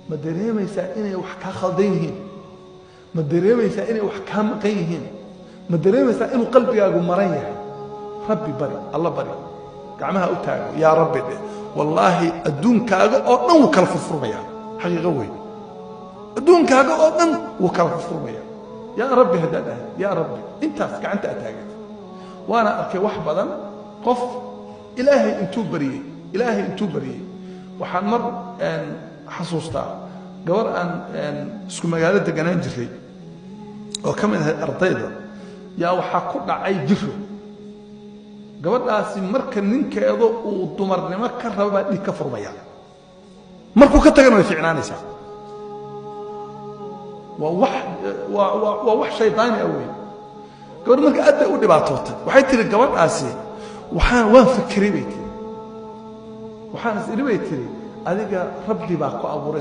Ma dareemaysaa inay wax kaa khaldan yihiin? Ma dareemaysaa inay wax kaa maqan yihiin? Ma dareemaysaa inuu qalbigaagu maran yahay? Rabbi bari, Alla bari, gacmaha u taago, yaa Rabbi dheh. Wallaahi, adduunkaaga oo dhan wuu kala furfurmayaa. Xaqiiqo wey, adduunkaaga oo dhan wuu kala furfurmaya. Yaa Rabbi haddaad dhahay, yaa Rabbi, intaas gacanta aad taagatay. Waana arkay wax badan, qof Ilaahay intuu baryey, Ilaahay intuu baryey. Waxaan mar xasuustaa gabar aan isku magaalo deganaan jiray oo ka mid ahayd ardayda, yaa waxaa ku dhacay jiro. Gabadhaasi marka ninkeedu uu dumarnimo ka raba baa dhiig ka furmaya, markuu ka tagana way ficnaanaysaa. Waa wax waa waa waa wax shaydaani ah wey. Gabadh marka aad bay u dhibaatootay. Waxay tihi gabadhaasi, "Waan fakeray," bay tiri, "waxaan is idhi," bay tiri, "adiga Rabbi baa ku abuuray."